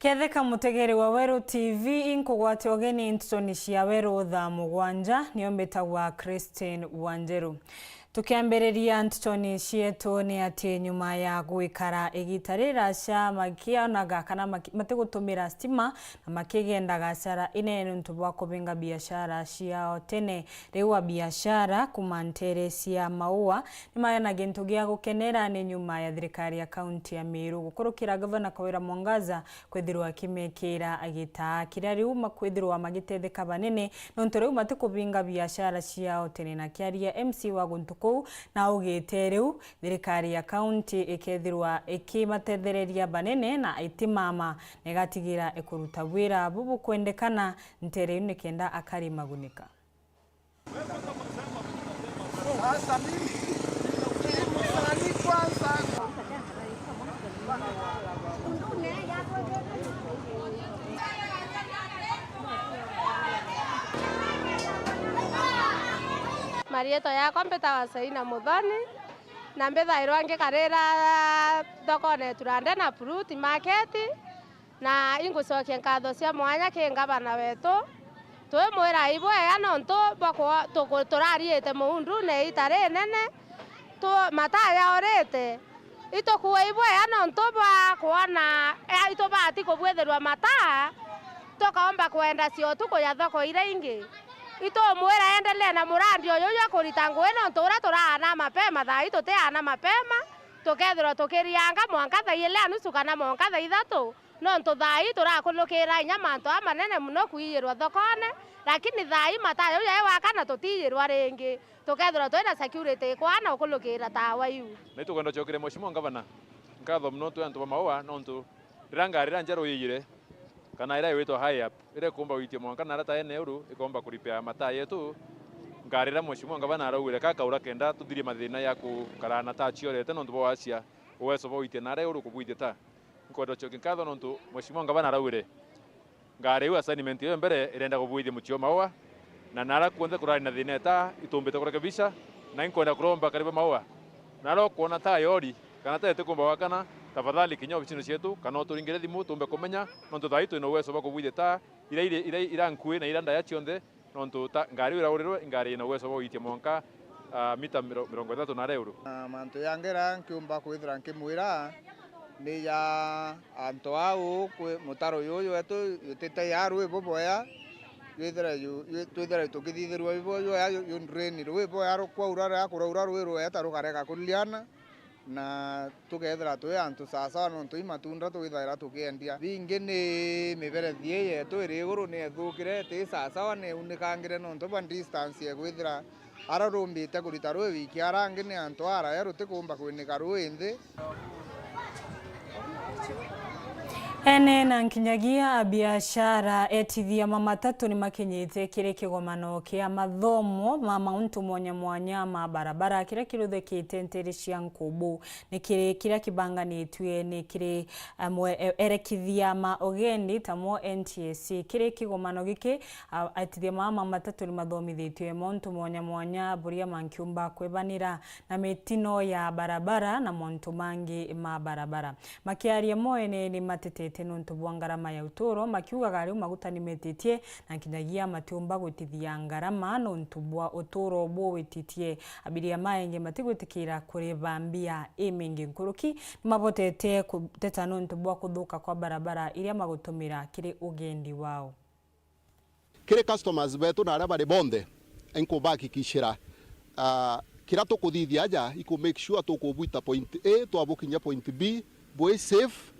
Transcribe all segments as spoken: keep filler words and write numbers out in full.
Etheka mutegeri wa Weru T V, inkugwate ugeni ntutoni cia Weru thaa mugwanja, nio mbitagwa Christine Wanjeru. Tukiambiriria ntutoni cietu, ni ati nyuma ya gwikara igita riraca makionaga kana maki-, matigutumira stima na makigendaga hasara inene nontu bwa kubinga biashara ciao tene, riu abiashara kuma ntere cia Maua ni mari na gintu gia gukenera ni nyuma ya thirikari ya kaunti ya Meru gukurukira Gavana Kawira Mwangaza kwithirwa akimekira agitaa kiria riu makwithirwa magitetheka banene, nontu riu matikubinga biashara ciao tene. Na kiaria M C wa guntu kuu na augite riu thirikari ya kaunti ikethirwa ikimatethereria banene na itimama na igatigira ikuruta wira bubukwendekana ntere iu nikenda akari magunika. Marietwa yakwa mbitagwa Selina Muthoni, na mbithairwa ngikarira thokone Turande na Fruit Market. Na ingucokia nkatho cia mwanya ki ngavana wetu. Twimwira ibwega nontu bwa kwa-, tuku-, turariite muundune ita rinene, tu-, mataa yaurite. Itukuwa ibwega nontu bwa kwona, eh, itubati kubwithirwa mataa, tukaomba kwenda cia utuku ya thoko iria ingi. Itumwira endelee na murandi uyu jwa kurita ngugi nontu uria turaana mapema, thaa ii tutiaana mapema, tukethirwa tukirianga mwanka thaa ili na nusu kana mwanka thaa ithatu. Nontu thaa ii turakulukira inya mantu aa manene mono kwiirwa thokone, lakini thaa ii mataa jau jai wakana tutiirwa ringi, tukethirwa twina security ikwana ukulukira tawa iu. Na itukwenda ucokeria Mheshimiwa Ngavana nkatho mono twi antu ba Maua, nontu riria ngari iria njeru yiijire, kana iria igwitwa high up, iria ikumba gwitia mwanka na aria taene uru ikomba kuripea mataa yetu, ngari iria Mheshimiwa Ngavana araugire kakaura kenda tuthirie mathina ya gukara na taa ciorete nontu bwa wacia uweso bwa gwitia na aria uru kubwithia taa. Nkwenda ucokia nkatho nontu Mheshimiwa Ngavana araugire, ngari iu assignment iyo mbere irenda kubwithia mucii o Maua, na nara kuonthe kurari na thina eta itumbite kurekebisha, na inkwenda kuromba karibu Maua. Nara ukwona taa yori, kana taa itikumba gwakana, tafadhali kinya obisini cietu, kana uturingire thimu tumbe kumenya, nontu thaa ii twina uweso bwa kubwithia taa, ira iri, ira, ira nkui na ira ndaya cionthe, nontu ta ngari iu iraurirwe, ngari ina uwezo bwa gwitia mwanka, ah, mita miro-, mirongo ithatu na aria iguru. Na mantu jangi ra nkiumba kwithira nkimwira ni ja antu au kwi mutaro juju wetu jutite ja rui bubwea, jwithire ju-, ju-, twithire tukithithirua bibwea ju, ju drain rui bwea rukwaura, riria kuraura rui rweeta rukarega kuriana. Na tukethira twi antu sawasawa, nontu i matunda twithaira tukiendia. Bingi ni miberethi ii yetu iri iguru ni ethukire, iti sawasawa, ni iunikangire nontu bwa distance ya kwithira ara rumbite kurita rwi wiki, ara angi ni antu araya rutikumba kwinika rwi nthi. Ene na nkinyagia abiashara, etithia ma matatu ni makinyite kiri kigomano kia mathomo ma mauntu mwanya mwanya ma barabara kiria kiruthikite ntiri cia Nkubu. Ni kiri kiria kibanganitue ni kiri, eh, mwe-, eh, erekithia ma ugendi tamo N T S A. Kiri kigomano giki, a-, aitithia maa ma matatu ni mathomithitue mauntu mwanya mwanya buria mankiumba kwebanira na mitino ya barabara na mauntu mangi ma barabara. Makiaria mwene ni matetete nontu bwa ngarama ya uturo, makiugaga riu maguta ni metitie na nkinyagia matiumba gwitithia ngarama nontu bwa uturo buu wititie. Abiria maingi matigwitikira kuriba mbia imingi nkuruki, ni mabotete kuteta nontu bwa kuthuka kwa barabara iria magutumira kiri ugendi wao. Kiri customers betu na aria bari bonthe, inkubahakikishira, ah, kiria tukuthithia aja, iku make sure tukubwita point A, twabukinyia point B, bwi safe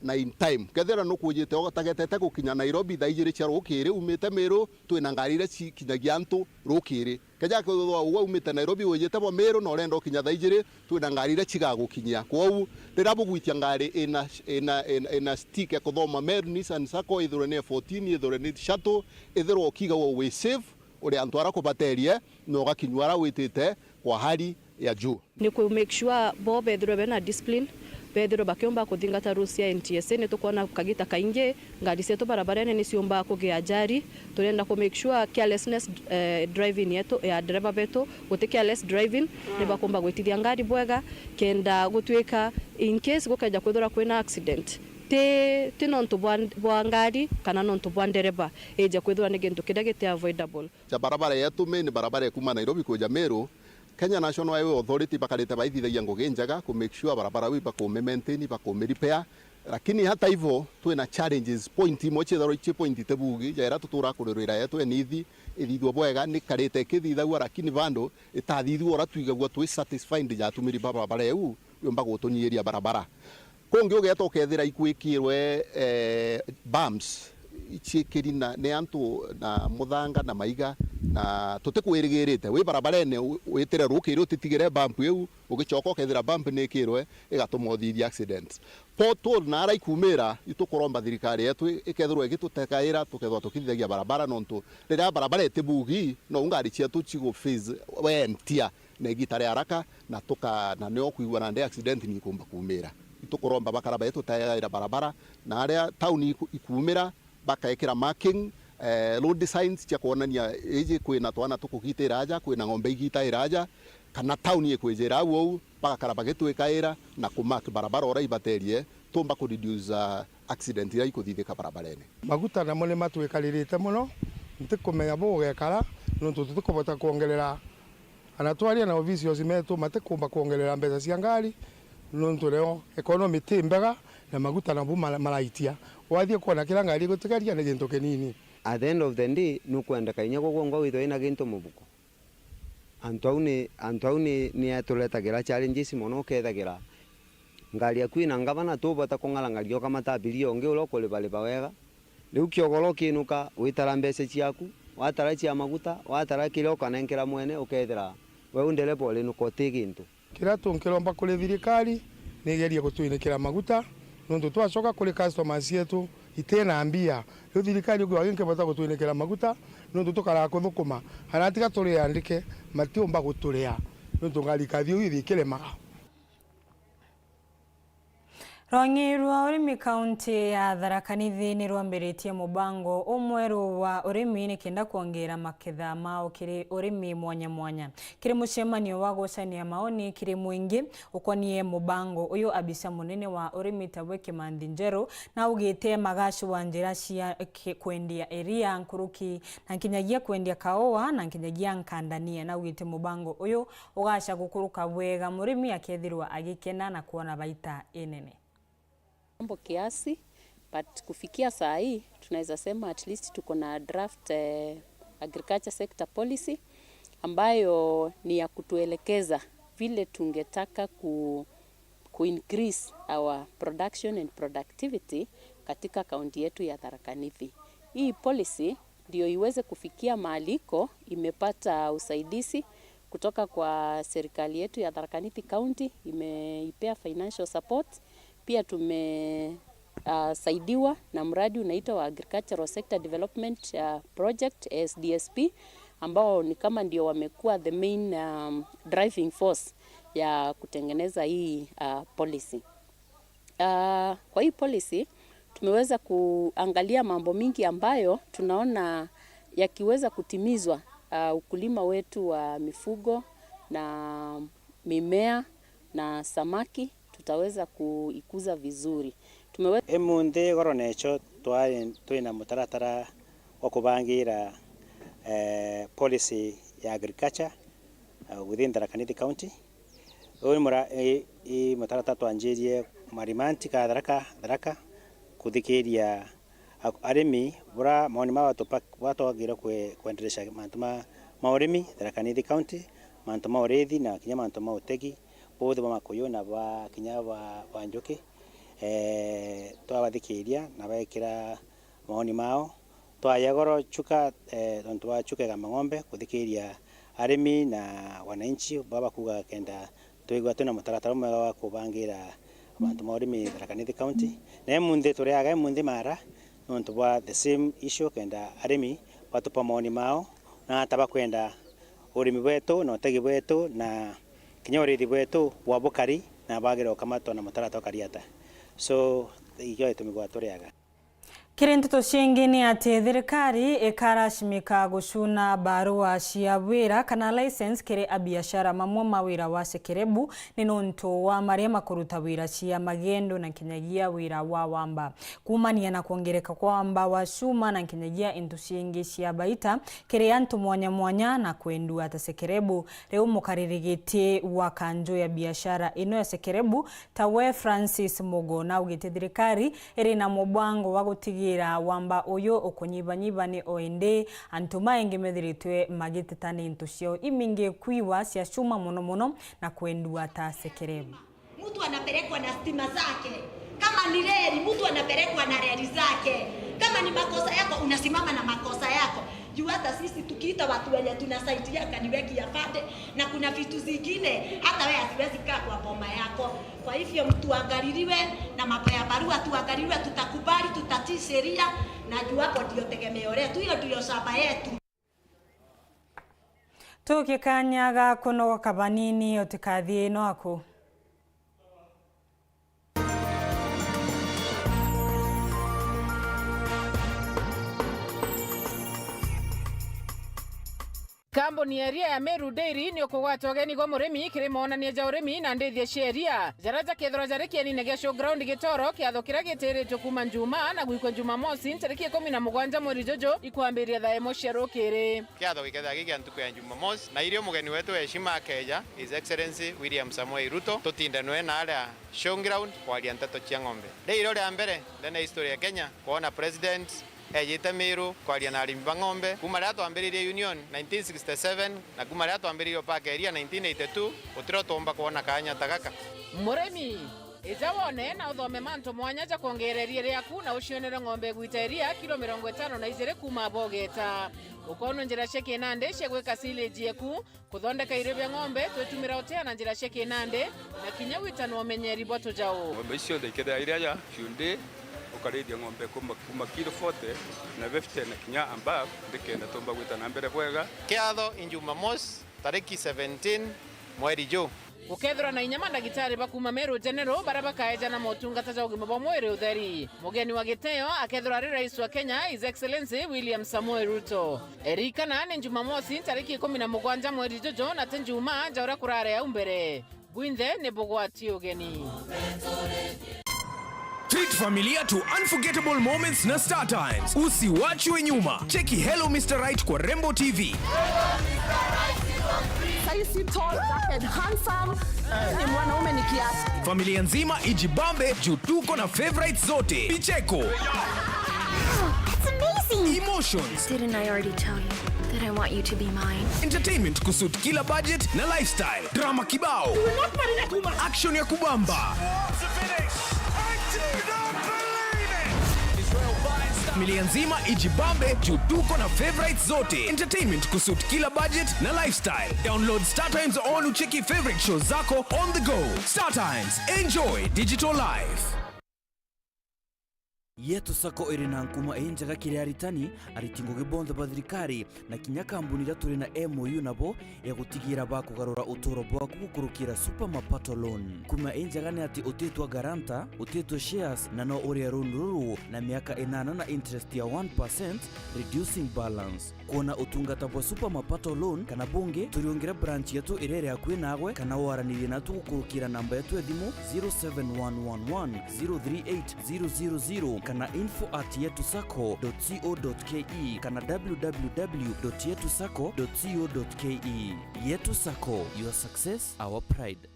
na in time. Kethira nukujite utagetete gukinya Nairobi thaa ijiri cia rukiri, umite Meru, twina ngari iria cikinyagia antu rukiri. Keja kwithirwa ugwe umite Nairobi wijite bwa Meru na urenda ukinya thaa ijiri, twina ngari iria cigagukinyia. Kwou, riria bugwitia ngari ina, ina, ina, ina stick ya kuthoma Meru Nissan Sacco, ithirwe ni F fourteen, ithirwe ni shuttle, ithirwa ukiigagua wi safe, uri antu aria kubaterie, na ugakinyua aria witite kwa hali ya juu. Ni ku make sure bo bethirwe bena discipline, bethirwe bakiumba kuthingata rules cia N T S A. Ni tukwona kagita kaingi ngari cietu barabarene ni ciumba kugia ajali. Turenda ku make sure carelessness, eh, driving yetu ya driver betu, guti careless driving, ni bakumba gwitithia ngari bwega, kenda gutwika in case gukeja kwithirwa kwina accident, Ti, ti nontu bwa, bwa ngari kana nontu bwa ndereba ije kwithirwa ni gintu kiria giti avoidable. Ja barabara yetu main, barabara ikuma Nairobi kuja Meru, Kenya National Highway Authority bakarite baithithagia ngugi njega ku make sure barabara iu ibakume maintain, ibakume repair. Lakini hata hivyo, twina challenges. Point imwe ciethirwa ici point itibugi, ja iria tutura kurirwira yetu enithi ithithwe bwega, ni karite ikithithagua, lakini bado itathithua uria twigagua twi satisfied ja atumiri ba barabara iu, yumba gutunyiria barabara. Kungi ugeta ukethira ikwikirwe, eh, bumps, iciikiri na, ni antu na muthanga na maiga, na tutikwirigirite wi barabarene u-, witire rukiri utitigire bump iu, ugicoka ukethira bump ni ikirwe, igatuma uthithia accidents. Pothole na ara ikumira, itukuromba thirikari yetu i-, ikethirwa igitutekaira, tukethirwa tukithithagia barabara, nontu riria barabara itibugi, nou ngari cietu cigu face wear and tear na igita ria haraka, na tuka-, na nio kwigua nandi accident ni ikumba kumira. Itukuromba bakara baitutekaira barabara, na aria town iku-, ikumira, bakekira marking, eh, road signs cia kwonania iji kwina twana tukugitira aja, kwina ng'ombe igitaira aja, kana town ikwijira au au, bagakara bagitwikaira na ku mark barabara uria ibaterie, tumba ku reduce, uh, accident iria ikuthithika barabarene. Maguta namo ni matwikaririte mono, ntikumenya bugekara, nontu tutikubota kwongerera. Ana twaria na officials metu, matikumba kwongerera mbeca cia ngari, nontu reo economy ti mbega, na maguta nabo mara-, maraitia. Wathie kwona kiria ngari igutigaria ni gintu kinini. At the end of the day, nukwendeka inya gwe gwongwa withwe wina gintu mubuko. Antu au ni, antu au ni, ni aturetagira challenges mono, ukethagira ngari yaku ina ngavana, tubota kung'arang'aria ukamata abiria ungi uria ukuribariba wega. Riu kiogoro ukinuka, witara mbeca ciaku, watara cia maguta, watara kiria ukanenkera mwene, ukethira we u ndereba urinuka uti gintu. Kiria tunkiromba kuri thirikari, ni igerie gutwinikira maguta, nontu twacoka kuri customers cietu itina mbia. Riu thirikari ukiuga inkibota gutwinikira maguta, nontu tukaraga kuthukuma, ana tiga turiandike, matiumba guturia, nontu ngari ikathi uu ithi ikiremaga. Rwang'i rwa urimi kaunti ya Tharaka Nithi ni rwambiritie mubango umweru wa urimi nikenda kwongeera maketha mao kiri urimi mwanya mwanya. Kiri mucemanio wa gucania maoni kiri mwingi ukonie mubango uyu, abisa munene wa urimi tawe Kimanthi Njeru naugite magacu wa njira cia ki-, kwendia iria nkuruki na nkinyagia kwendia kaua na nkinyagia nkandania. Naugite mubango uyu ugaca gukuruka bwega, murimi akethirwa agikena na kwona baita inene. Mambo kiasi, but kufikia saa hii tunaweza sema at least tuko na draft, eh, agriculture sector policy ambayo ni ya kutuelekeza vile tungetaka ku, ku increase our production and productivity katika kaunti yetu ya Tharaka Nithi. Hii policy ndio iweze kufikia mahali iko, imepata usaidizi kutoka kwa serikali yetu ya Tharaka Nithi County, imeipea financial support. Pia tume, ah, saidiwa na mradi unaitwa wa Agricultural Sector Development, ah, Project, A S D S P, ambao ni kama ndio wamekuwa the main, um, driving force ya kutengeneza hii, ah, policy. Ah, kwa hii policy tumeweza kuangalia mambo mingi ambayo tunaona yakiweza kutimizwa, ah, ukulima wetu wa mifugo na mimea na samaki tutaweza kuikuza vizuri. Tumewe- Imunthi goro necho twari twina mutaratara wa kubangira, eh, policy ya agriculture, eh, within Tharaka Nithi County. Uu ni mura-, i, i mutaratara twanjirie Marimanti ka Tharaka, Tharaka, kuthikiria a-, arimi bura maoni mao batupa-, bura twagire kwe-, kwenderesha mantu ma, ma urimi Tharaka Nithi County, mantu ma urithi na kinya mantu ma utegi, both bwa makuyu na bwa kinya bwa, bwa njuki. Eh, twabathikiria na baikira maoni mao. Twaya goro Chuka, eh, tontu bwa Chuka Igamba Ng'ombe kuthikiria arimi na wananchi baba bakuga kenda twigua twina mutaratara mwega wa kubangira mantu ma urimi Tharaka Nithi County. Na imunthi turiaga imunthi mara nontu bwa the same issue, kenda arimi batupa maoni mao na ata bakwenda urimi bwetu na utegi bwetu na kinya urithi bwetu bwa bukari na bwagira ukamatwa na mutaratara ukari ata. So, ikio gitumi gwa turiaga. Kiri nteto ciingi ni ati thirikari ikaracimika gucuna barua cia wira kana license kiri abiashara mamwe ma wira wa sekerebu ni nontu wa maria makuruta wira cia magendo na nkinyagia wira wa wamba. Kuumania na kwongereka kwa wamba wa cuma na nkinyagia into ciingi cia baita kiri antu mwanya mwanya na kwendua ta sekerebu, riu mukariri giti wa kanju ya biashara ino ya sekerebu, tawe Francis Mugo, naugite thirikari iri na mubango wa gutigira wamba uyu ukunyibanyiba ni o indi antu maingi methiritwe magiteta ni into ciao imingi kwiwa cia cuma mono mono na kwendua ta sekerebu. Mtu anapelekwa na stima zake. Kama ni reli, mtu anapelekwa na reli zake. Kama ni makosa yako, unasimama na makosa yako. Juu hata sisi tukiita watu wenye tunasaidianga ni wengi afande, na kuna vitu zingine hata wewe haziwezi kaa kwa boma yako. Kwa hivyo mtuangaliliwe na mambo ya barua, tuangaliliwe, tutakubali, tutatii sheria, na juu hapo ndio tegemeo letu, hiyo ndio shamba yetu. Tukie kanya ga kunogoka banini, utikathie naku. Kambuni ya iria ya Meru Dairy ni ukugwata ugeni gwa murimi kiri moonania ja urimi na ndithia cia iria, jaria jakethirwa jari kienine gia showground Gitoro, kiatho kiria gitiritwe kuuma Njumaa na gwikwa Jumamosi, ntariki ikumi na mugwanja mweri juju, ikwambiria thaa imwe cia rukiri. Kiatho gikethira giki ntuku ya Jumamosi, na irio mugeni wetu wa heshima akeja, His Excellency William Samoei Ruto, tutinde nwe na aria showground kwaria nteto cia ng'ombe. Ri irio ria mbere ndene ya history ya Kenya kwona President ejite Meru kwaria na arimi ba ng'ombe. Kuuma riria twambiririe Union nineteen sixty-seven na kuuma riria twambiririe Park Area nineteen eighty-two, gutiro twomba kwona kaanya ta gaka. Murimi, ija wone na uthome mantu mwanya ja kwongeera iria riaku na ucionere ng'ombe igwita iria kilo mirongo itano na ijiri kuuma bogeta. Ukoonwa njira cia kinandi cia gwika silage yeku, kuthondeka irio bia ng'ombe, kwitumira utia na njira cia kinandi, na kinya witanwa umenyeri bwa tujau. Ng'ombe ici cionthe ikethira iri aja, ciundi, ukarithia ng'ombe kuma, kuma kilo forty na fifty na kinya above, nikenda tumba gwita na mbere bwega. Kiatho i Jumamosi, tariki seventeen mweri juu. Gukethirwa na inya mandagitari ba kuuma Meru General baria bakaejana motungata ja ugima bwa mwiri utheri. Mugeni wa giteo akethirwa ari Rais wa Kenya, His Excellency William Samoei Ruto. Ririkana ni Jumamosi, tariki ikumi na mugwanja mweri juju, na ti Njumaa ja uria kurari au mbere. Bwinthe ni bugwati ugeni. Treat familia to unforgettable moments na Star Times. Usiwachwe nyuma. Cheki Hello Mister Right kwa Rembo T V. Saisi tall, dark and handsome. Ni mwanaume ni kiasi. Familia nzima ijibambe juu tuko na favorites zote. Vicheko. That's amazing. Emotions. Didn't I already tell you that I want you to be mine? Entertainment kusuit kila budget na lifestyle. Drama kibao. Action ya kubamba. Familia nzima ijibambe juu tuko na favorites zote. Entertainment kusuit kila budget na lifestyle. Download Star Times on ucheki favorite shows zako on the go. Star Times, enjoy digital life. Yetu Sacco iri na nkuma injega kiri aritani, ariti ngugi bonthe ba thirikari, na kinya kambuni iria turi na M O U nabo ya gutigira bakugarura uturo bwaku gukurukira Super Mapato Loan. Nkuma injega ni ati utitwa guarantor, utitwa shares, na no urie loan ruru na miaka inana na interest ya one percent, reducing balance. Kwona utungata bwa Super Mapato Loan kana bungi, turiungire branch yetu iria iri akui naagwe, kana waranirie natu gukurukira namba yetu ya thimu zero seven one one one zero three eight zero zero zero kana info at yetu sacco dot co dot K E kana W W W dot yetu sacco dot co dot K E. Yetu Sacco, your success, our pride.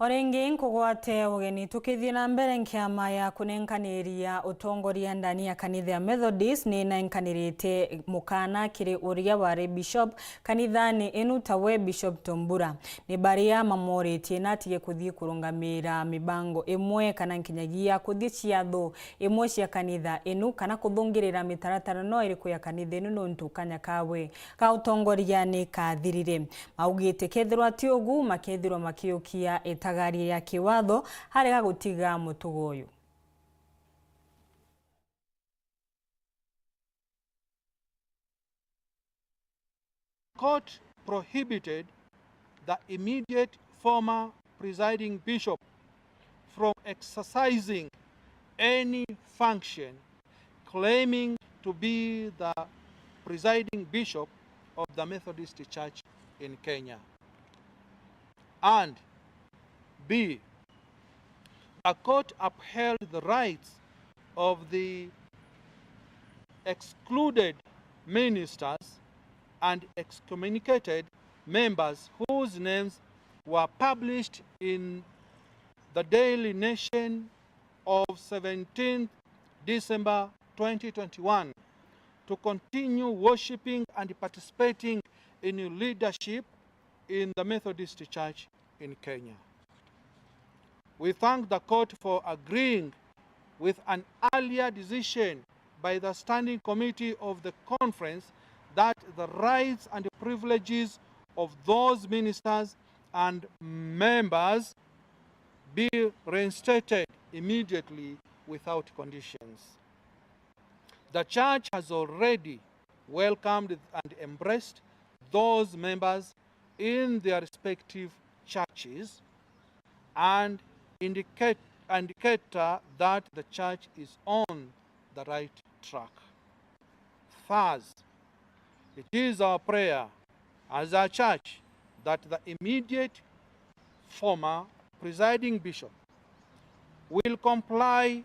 O ringi nkugwate ugeni, tukithii na mbere, nkiama ya kunenkaniria utongoria ndani ya kanitha ya Methodist ni inenkanirite mukana kiri uria wari bishop kanithani inu, tawe Bishop Tombura. Ni baria mamworitie na atige kuthii kurungamira mibango imwe kana nkinyagia kuthii ciatho imwe cia kanitha inu kana kuthungirira mitaratara no iriku ya kanitha inu, nontu kanya kawe ka utongoria ni kathirire. Maugite kethirwa ti ugu, makethirwa makiukia itagaria ya kiwatho harega gutiga mutugo uyu. court prohibited the immediate former presiding bishop from exercising any function claiming to be the presiding bishop of the Methodist Church in Kenya. And B, the court upheld the rights of the excluded ministers and excommunicated members whose names were published in the Daily Nation of seventeenth December twenty twenty-one to continue worshipping and participating in leadership in the Methodist Church in Kenya. We thank the court for agreeing with an earlier decision by the Standing Committee of the Conference that the rights and privileges of those ministers and members be reinstated immediately without conditions. The church has already welcomed and embraced those members in their respective churches and indicate, indicator that the church is on the right track. Thus, it is our prayer as a church that the immediate former presiding bishop will comply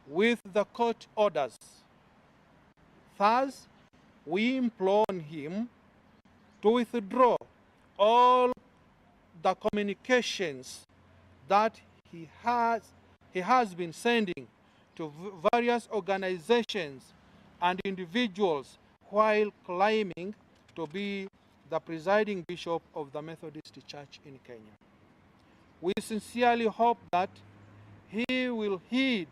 with the court orders. Thus, we implore him to withdraw all the communications that he has, he has been sending to v-, various organizations and individuals while claiming to be the presiding bishop of the Methodist Church in Kenya. We sincerely hope that he will heed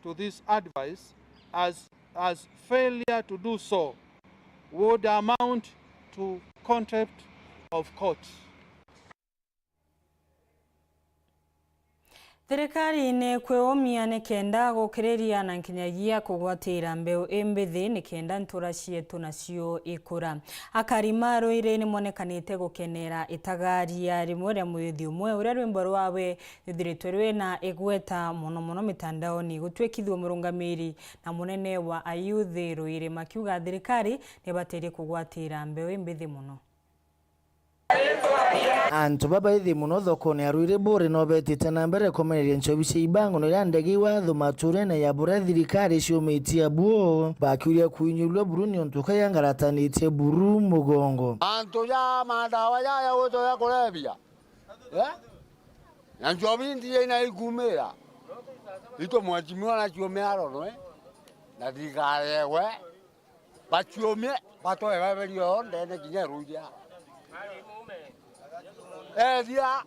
to this advice, as, as failure to do so would amount to contempt of court. Thirikari ni kwiumia ni kenda gukiriria na nkinyagia kugwatira mbeu imbithi ni kenda ntura cietu nacio ikura. Akari ma Ruiri ni monekanite gukenera itagaria rimwe ria muyuthi umwe uria rwimbo rwawe ruthiritwe rwina igweta mono mono mitandaoni. Gutwikithua murungamiri na munene wa ayuthi Ruiri makiuga thirikari ni ibatirie kugwatira mbeu imbithi mono. Antu babaithi mono thokone ya Ruiri Buri no betite na mbere kumeneria nchobi cia ibango na iria ndege iwatho maturene ya buria thirikari ciumitie abuo, bakiuria kuinyurua buru ni untu kaya ngaratanitie buru mugongo. Antu ja madawa jaya gwitwa ja kurebia, eh? Na nchobi nthii ina ikumira. Itu mheshimiwa na ciume aronwe na thirikari ewe. Baciumie, batoe Baibuli yoo ndene kinya ruuja. Ethia,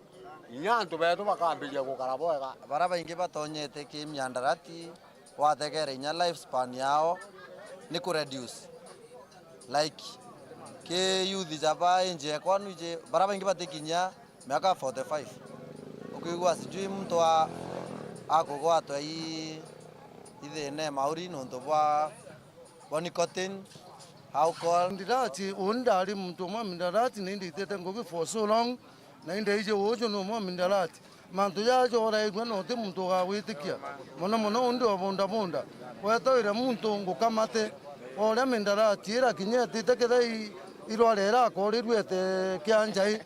kinya antu beetu bakambiria gukara bwega. Baria baingi batonyete ki miandarati, wategere inya lifespan yao ni ku reduce. Like, ki youth ja ba age ekwa nwiji, baria baingi batikinyia miaka forty-five. Ukiigua sijui muntu a-, akugwatwa i, i thina e mauri nontu bwa, bwa nicotine, alcohol. Midarati, uni ndari muntu umwe wa midarati, na indaitite ngugi for so long, na indaiji uju ni umwe wa midarati. Mantu jaja joraigua na uti muntu ugagwitikia. Mono mono undi wa bondabonda. Wetawire muntu ngukamate, o uria midarati irakinyetite kethira i-, irwara irakorirue ete kia njai.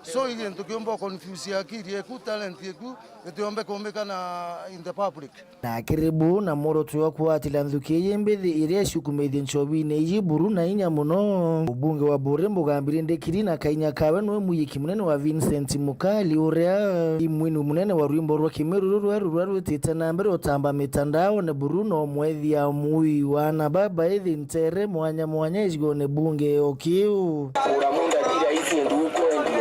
So, i gintu kiumba u confuse akiri eku, talent eku, gitiumbe kumbika na in the public. Na kiri bu, na mworoto jwa kwatila nthuki iji mbithi iria ciukumithie nchobine iji buru na inya mono. Mubunge wa Buri Mugambiri Ndikiri na kainya kawe niwe muyiki munene wa Vincent Mukali, uria i mwini munene wa rwimbo rwa Kimiru ruru rweru ruria rwitite na mbere utamba mitandaone buru no mwethia mui wa na baba ithi ntere mwanya mwanya icigone bunge o kiu. Ura munda ti raisi ndukwenda.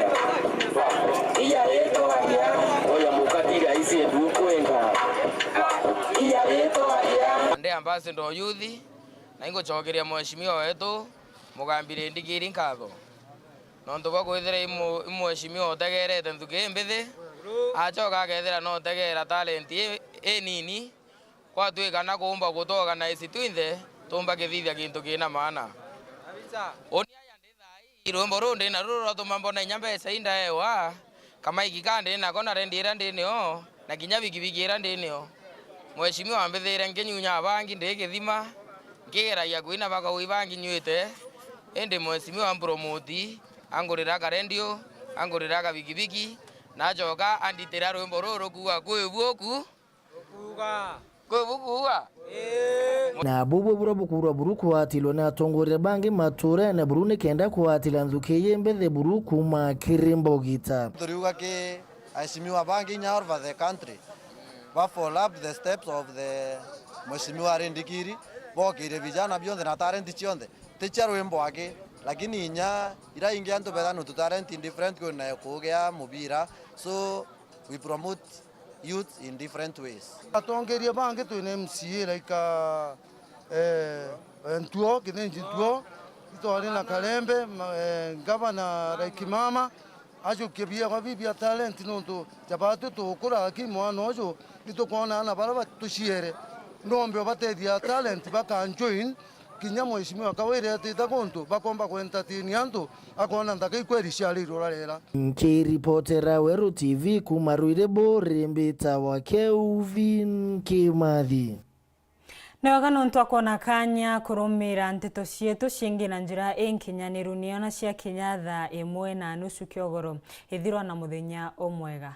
Iya ritwa ria. Oya muka ti raisi ndukwenda. Iya ritwa ria. Ndi ambassador youth, na ingucokeria mheshimiwa wetu Mugambiri Ndikiri nkatho. Nontu bwa kwithira imu-, i mheshimiwa utegerete nthuki imbithi, acoka akethira no utegera talent i, inini, kwatwika na kuumba kutu organize twinthe, tumba kithithia kintu kina maana. Uni aya ndi thaa ii, Rwimbo ruu ndi naru ruratuma mbona inya mbeca indaewa, kamaiki ka ndi nako na rendi iria ndi nio, na kinya bikibiki iria ndi nio. Mheshimiwa ambithiire nkinyunya bangi ndi kithima, nkigeragia kwina bakaugi banginyuite, indi Mheshimiwa ampromoti, angurira karendio, angurira kabikibiki, na acoka anditira rwimbo ruru rukuuga, "Kwi buku." Kuuga. Kwi bukuuga? Ii. Na bubu bura bukuurwa buru kwatilwa ni atongoria bangi matuurene buru nikenda kwatila nthuki iji mbithi buru kuuma kiri mbogita. Turiuga ki aheshimiwa bangi inya all over the country ba follow up the steps of the mheshimiwa Rindikiri, bokiire vijana bionthe na talent cionthe, ti cia rwimbo aki, lakini inya ira ingi antu betha nuntu talent in different, kwina kuugia mubira, so we promote youth in different ways. Atongeria bangi twina M C A like, eh, eh, Ntuo, Kithinji Ntuo, itwari na Karembe, ma-, eh, ngavana like mama, ajukie biegwa bibia talent nontu jabatu tukura aki mwana uju, itukwona ana bara batuciere. Nombe ubatethia talent baka join, kinya mheshimiwa Kawira etite guntu bakomba ku entertain antu, akona nthaka ikweri ciari irura rera. Nkiripotera Weru T V kuuma Ruiri Buri, mbitawa Kelvin Kimathi. Ni wega nontu akwona kanya kurumira nteto cietu ciingi na njira inkinyaniru, niona ciakinya thaa imwe na nusu kiogoro. Ithirwa na muthenya umwega.